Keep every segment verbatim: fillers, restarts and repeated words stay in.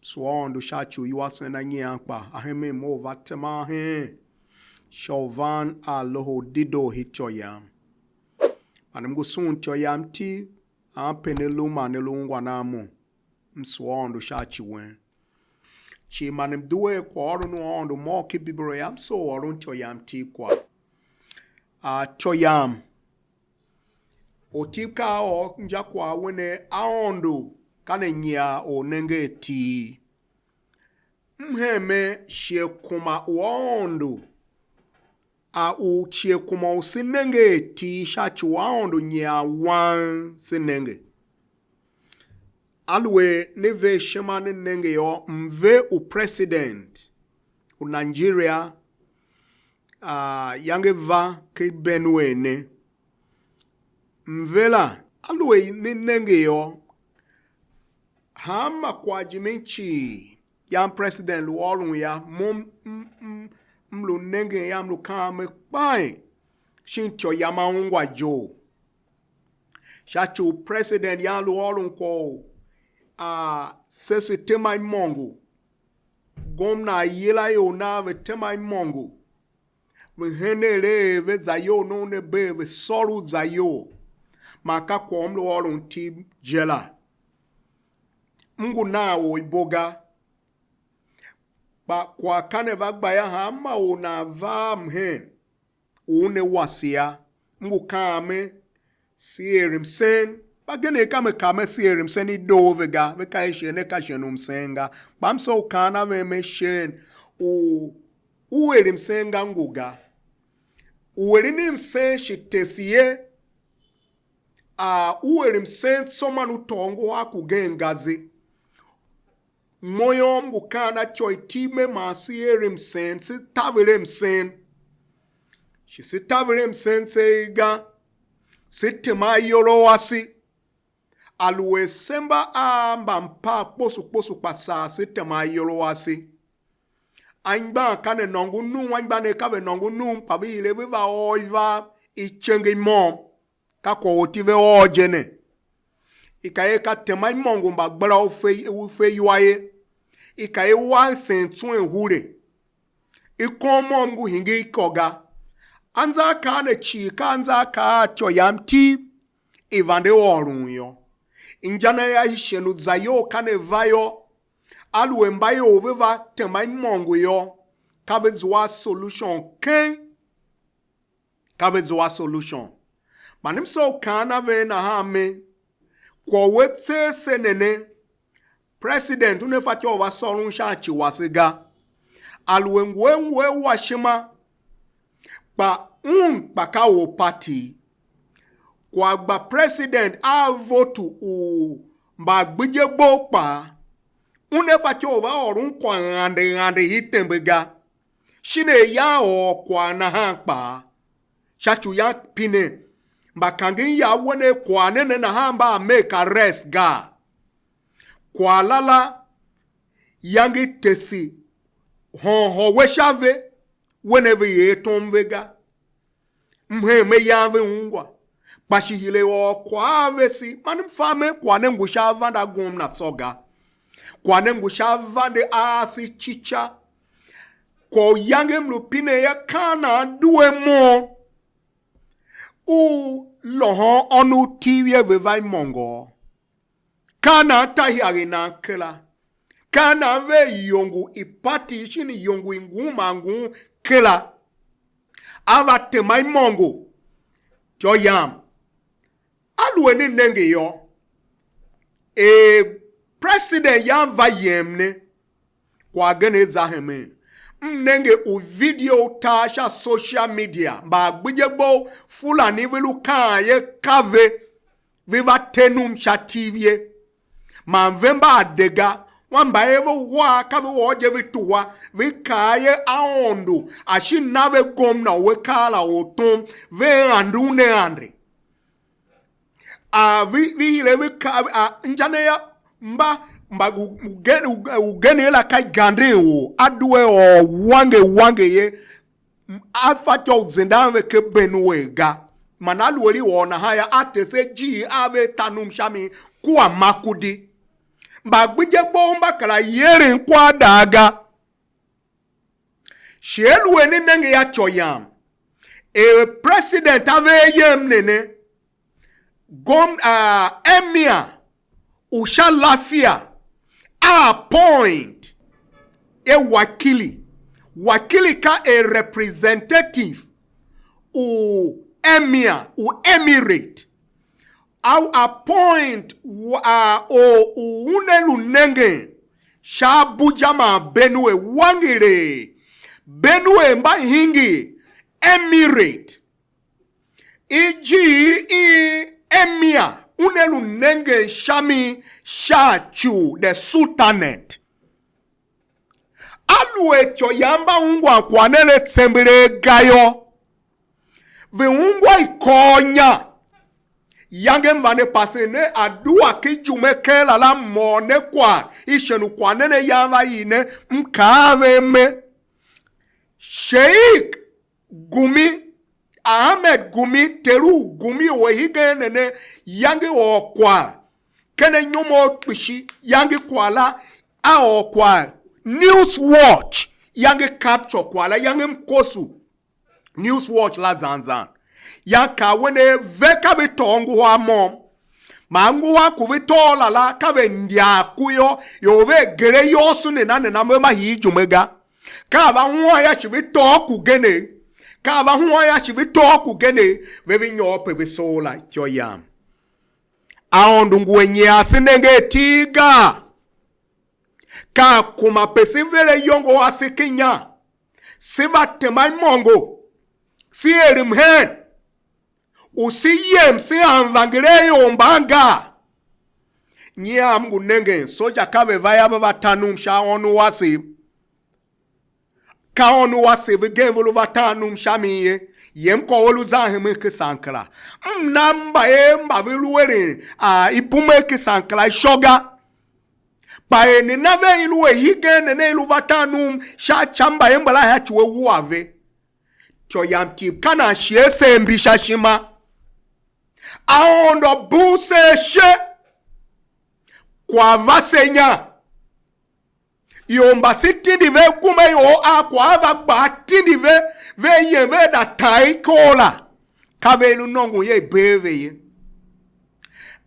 Sua Aôndo sha ci u iwasen na nyian kpa a hemen mo u va teman hen sha u van a Loho u Dedoo hen ityô yam. Man m ngu sughun ityô yam iti, anpe ne lu man ne lu ungwan a mo, m sua Aôndo sha ci wen. Cii man m due kwaghôron u Aôndo môm ken Bibilo yam, m soo ôron ityô yam iti kwagh. A ityô yam, Ortib ka a ôr injakwagh a we ne, Aôndo ka ne nyian u nenge atir. M hemen shighe kuma u Aôndo, a u shighe kuma u se nenge atir sha ci u Aôndo nyian wang se nenge. Aluer ne ver ishima ne nenge yô, mve u president u Nigeria, a, yange va ken Benue ne. Mve la, aluer ne nenge yô, hanma kwagh jimin cii yan president lu ôron ya, mo m, m, m, m lu nengen ya, m lu kaan me kpain, shin ityô yam a ungwa ijoo. Sha ci u president yan lu ôron kwagh u a se se tema imôngo. Gomna a yila ior nav ve tema imôngo, ve henen er ve za iyol ne una bee ve sôr u za iyol, man ka kwagh u m lu ôron iti je la. M ngu nan or ibo ga, kpa kwagh ka ne va gba yô, hanma or nan va a mhen u una wase a, m ngu kaan me, se er msen. Mbagenev ka me kaa me, se er msen i doo ve ga, ve kaa er shighe ne ka shighe u msen ga. Kpa m soo u kaan a ven me, shighe u u er msen ga ngu ga. U eren msen shi tese ye, a u er msen tsô man u tôô ngohol ku gen ga ze. Mo yô, m ngu kaan a ityô i iti me man se er msen, se taver msen. Shi se taver msen tseegh ga, se tema ayol a ase. Aluer se mba a mbampaa kposo kposo kpa saa se tema ayol a ase. Anmgbian ka ne nôngo num, anmgbianev ka ve nôngo num, kpa ve hire ve va ôr ivav icenge i môm. Ka kwagh u iti ve ôr je ne. I ka er ka tema imôngo mbagbera u fe, u fe iwa ye. I ka er wa sen tswen hure. I kon môm ngu hingir ikô ga. Anzaakaa ne cii ka anzaakaa a ityô yam iti i vande ôron yô. Inja na ya i shen u za iyol ka ne va yô, aluer mba ior ve va tema imôngo yô, ka ve zua a solution keng. Ka ve zua solution. Man m soo u kaan a ven nahan me, kwagh u a tser se ne ne, president una fatyô u va sôron sha ci wase ga. Aluer ngu a ngu a wa ishima, kpa un kpa ka or party. Kwagh gba president a vote u mbagbidyegbou kpaa, una fatyô u va ôron kwagh ande ande i tembe ga. Shin er ya ôr kwagh nahan kpaa, sha ci u ya pine, mbakangen ya wen er kwagh ne ne nahan mba a mer ka rest gaa? Kwagh la la, yange tese hôôn hô we sha ve, we ne ve er tom ve ga. M hen me yan ve ungwa, kpa shi hire ôr kwagh a vese, man m fa mer kwagh ne ngu sha avande a gomna tsô ga. Kwagh ne ngu sha avande a ase cica. Kwagh u yange m lu pinen ya, ka nan due mo u lôhôn ônov Tiv ye ve va imôngôô? Ka nan ta hiaghe nan kera? Ka nan ve iyongo i party shin iyongo i ngun man ngun kera? A va tema imôngo, ityô yam. Aluer ne nenge yô, er president yam va yem ne, kwagh gen a za hemen. M nenge u video u tar sha social media, mbagbidyegbou Fulani ve lu kaan ye ka ve, ve va te num sha Tiv ye. Man ve mba a de ga, wan mba er ve wua ka ve ôr je ve tuhwa, ve kaa ye Aôndo, a shi na ve gomna u a kar la ortom, ve ande un a ande. A vi, vi hire ve ka a inja ne yô, mba, mba u, ugen, u, ugen la ka iganden u a due ôr wange wange ye, a fatyô u zendan ve ken Benue ga. Man aluer i ôr nahan yô, a tese ajiir a ve a ta num sha mi kua Makurdi. Mbagbidyegbou mba kera yeren kwagh daa ga. Shi aluer ne nenge a ityô yam, er president a ve ayem ne ne, gom, uh, emir u sha Lafia a appoint e wakili. Wakili ka a representative u emir u emirate. A appoint wa-, a, or u una lu nengen sha Abuja man Benue, wangelee Benue mba hingir emirate. Ijir i emir una lu nengen sha mi? Sha ci u the sultanate. Aluer ityô yam mba ungwan kwagh ne ne tsembelee ga yô, ve ungwa ikôônya. Yange m va ne pasen ne adua ki ijume ken la la, môr ne kwagh, i shen u kwagh ne ne yan va yii ne, m kaa a ve me, Sheikh Gumi, Ahmed Gumi, ter u Gumi u a hingen ne ne, yange ôr kwagh ken anyom a kpishi, yange kwagh la a ôr kwagh, News Watch yange capture kwagh la, yange mkosu News Watch la zan zan. Yan kaa wen er ve ka ve tôô nguhar môm. Man nguhar ku ve tôô la la, ka ve ndyaa ku yô, ior ve gere iyôôso nena nena ve mba hii ijume ga. Ka a va huan ya shi ve tôô ku genegh. Ka a va huan ya shi ve tôô ku genegh, ve ve nyôr pe ve soo la ityô yam. Aôndo ngu a nyian se nenge atir gaa? Ka a kuma pe se ver ayongo ase ken inya, se va tema imôngo, se er mhen u se yem se anmgbianev a ior mban gaa? Nyian m ngu nengen, soja ka ve va yô, ve va ta num sha ônov wase. Ka ônov wase vejen ve lu va tan num sha mi ye, yem kwagh u lu zan hemen ken sankera. M na mbayev mba ve lu eren, a, i bumen ken sankera ishô ga. Kpa er nena ve i lu er hegen nena i lu va tan num sha, sha mbayev mbala sha ci u a wua ve. Ityô yam tib ka nan shi a seer mbi sha ishima. Aôndo bugh se ashe, kwagh va se inya. Ior mba se tindi ve kuma ior a kwagh a va gba a tindi ve, ve yem ve da taa ikor la, ka ve i lu nôngon ye, i bee ve ye.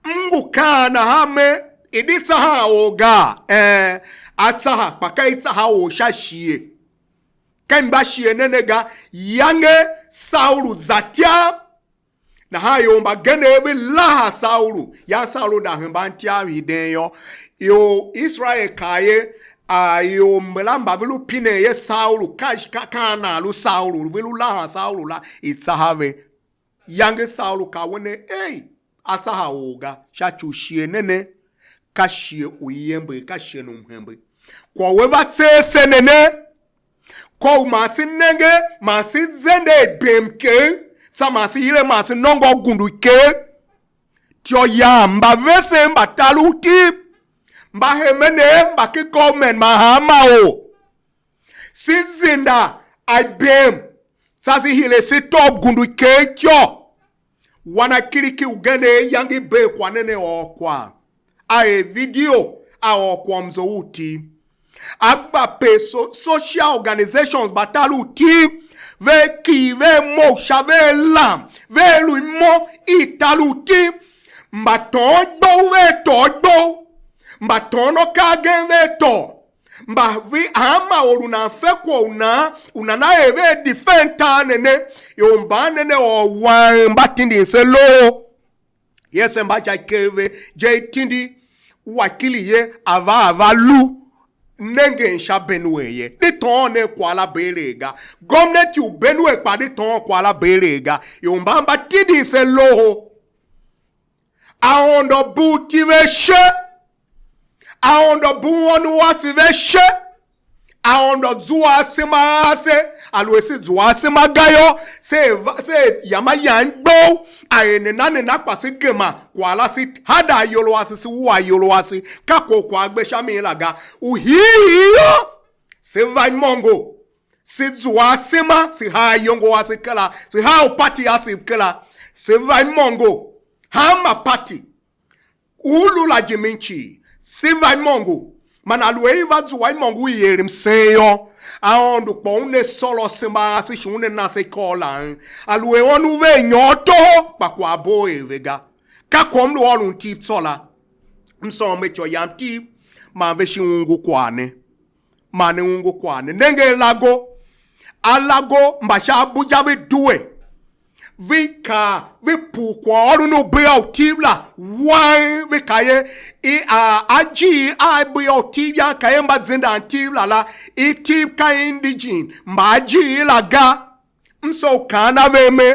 M ngu kaan nahan me, i di tsaha or gaa? Ee, a tsaha, kpa ka i tsaha or sha shighe. Ka i mba shighe ne ne ga, yange Saulu za ityar. Nahan ior mbagenev ve laha Saulu, yan Saulu da hemban ityar hiden yô, ior Iserael kaa ye, a ior mbala mba ve lu pinen ye Saulu, ka, ka, ka nan lu Saulu, ve lu lahan Saulu la, i tsaha ve. Yange Saulu kaa wen er, ei, a tsaha or ga, sha ci u shighe ne ne, ka shighe u iember, ka shighe u mhembe. Kwagh u a va tser se ne ne, ka u man se nenge, man se zende bem kegh, tsô man se hire man se nôngo gundu kegh. Ityô yam, mba vesen mba tar u iti, mba hemenev mba ken government man hanma or, se zenda a bem, tsô se hire se tôô gundu kegh ityô. Wanakiriki ugen er iyange i bee kwagh ne ne ôr kwagh, a er video, a ôr kwagh mzo u iti. A gba pe so-, social organizations mba tar u iti, ve kii, ve mough sha, ve lam, ve lu imo i tar u iti. Mba tôôn gbou ve tôô gbou, mba tôôn akaa agen ve tôô. Mba ve hanma or u nan fe kwagh u nan, u nana er ve a defend tar ne ne, ior mban ne ne or wang mba tindin se loho. Ye se mba sha ikev ve je, i tindi wakili ye, a va, a va lu nengen sha Benue ye. Di tôôn ne kwagh la beelegh ga. Gomnati u Benue kpa di tôôn kwagh la beelegh ga. Ior mban mba tindin se loho. Aôndo bugh iti ve ashe. Aôndo bugh ônov wase ve ashe. Aôndo zua asema a se. Aluer se zua asema ga yô, se va, se yam a yan gbou, a er nena nena kpa se gema kwagh la, se hada ayol ase, se wua ayol ase. Ka kwagh u kwagh gbe sha mi la ga. U hiihii yô, se va imôngo. Se zua asema, se haa iyongo ase kera, se haa upati ase kera, se va imôngo, hanma pati u lu la jimin cii, Se va imôngo, man aluer i va zua imôngo i er msen yô, Aôndo kpa una sôr ase mba ase shi una na se ikôr la. Aluer ônov vea nyôr toho, kpa kwagh bo er ve ga. Ka kwagh m lu ôron Tiv tsô la, m sôr me ityô yam Tiv, man ve shi ungu kwagh ne. Man ne ungu kwagh ne. Nenge alago, alago mba sha Abuja ve due, ve kaa, ve pue kwaghôron u bia u Tiv la wang, ve kaa ye, i a ajiir a bia u Tiv yan ka ye mba zendan Tiv la la, i Tiv ka indigene mba ajiir la ga. M soo u kaan a ve me,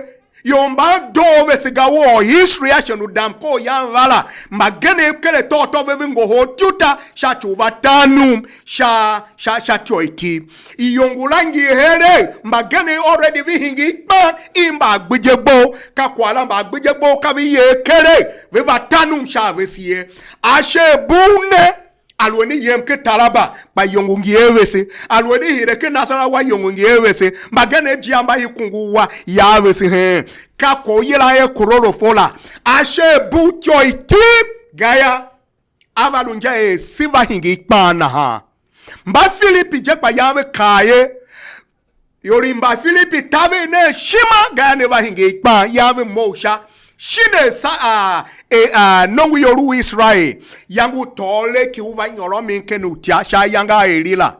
ior mban doo vese ga, u ôr history a shen u damkor yan va la, mbagenev ken atôatô ve ve ngohol ityuta sha ci u va tan num sha sha sha ityô i Tiv. Iyongo la ngi heregh, mbagenev already ve hingir ikpan i mbagbidyegbou, ka kwagh la mbagbidyegbou ka ve yer keregh, ve va tan num sha a vese ye. Ashe bugh ne, aluer i yem ken Taraba, kpa iyongo ngi a vese. Aluer i hire ken Nasarawa, iyongo ngi a vese. Mbagenev jia mba i kungu wa ya vese heen. Ka kwagh u yilan er kororofo la. Ashe bugh ityô i Tiv gayô, a va lu inja er se va hingir ikpan nahan. Mbafilipi je kpa yan ve kaa ye, ior i Mbafilipi taver nen ishima, gayô, ne va hingir ikpan, yan ve mough sha. Shin er sa a, e, a, nongoior u Iserael, yange u tôô leki u va nyôr a mi ken utia sha ayange a Eli la.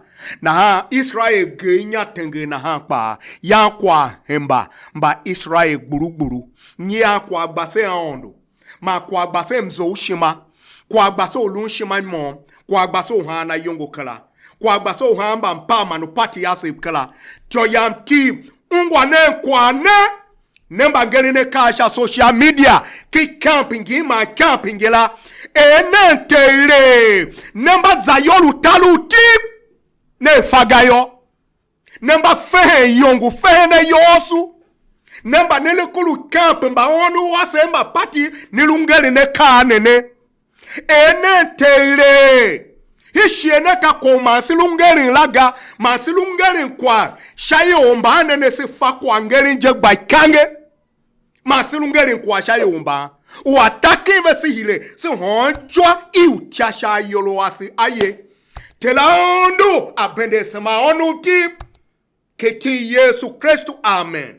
Nahan Iserael gee inya tenger nahan kpaa, yan kwagh hemba Mbaiserael gburu gburu. Nyian kwagh gba se Aôndo, man kwagh gba se mzough ishima, kwagh gba se u lun ishima i môm, kwagh gba se u haan ayongo kera, kwagh gba se u haan mbampaa man u pati asev kera. Ityô yam Tiv, ungwa nen kwagh ne, ne mba ngeren akaa sha social media, ki camp ngin man camp ngila, er nen teghelee, ne mba za iyol u tar u Tiv, ne fa ga yô. Ne mba fehen iyongo, fehen ayooso. Ne mba ne lu kuru camp, mba ônov wase mba pati, ne lu ngeren akaa ne ne. Er nen teghelee. Hii shighe ne ka kwagh u man se lu ngeren la ga, man se lu ngeren kwagh sha ior mban ne ne, se fa kwagh ngeren je gba ikange. Man se lu ngeren kwagh sha ior mban, u a ta ken ve se hire, se hôôn ityô i utya sha ayol a ase a ye. Ter Aôndo a bende asema a ônov Tiv, ken iti i Yesu Kristu. Amen.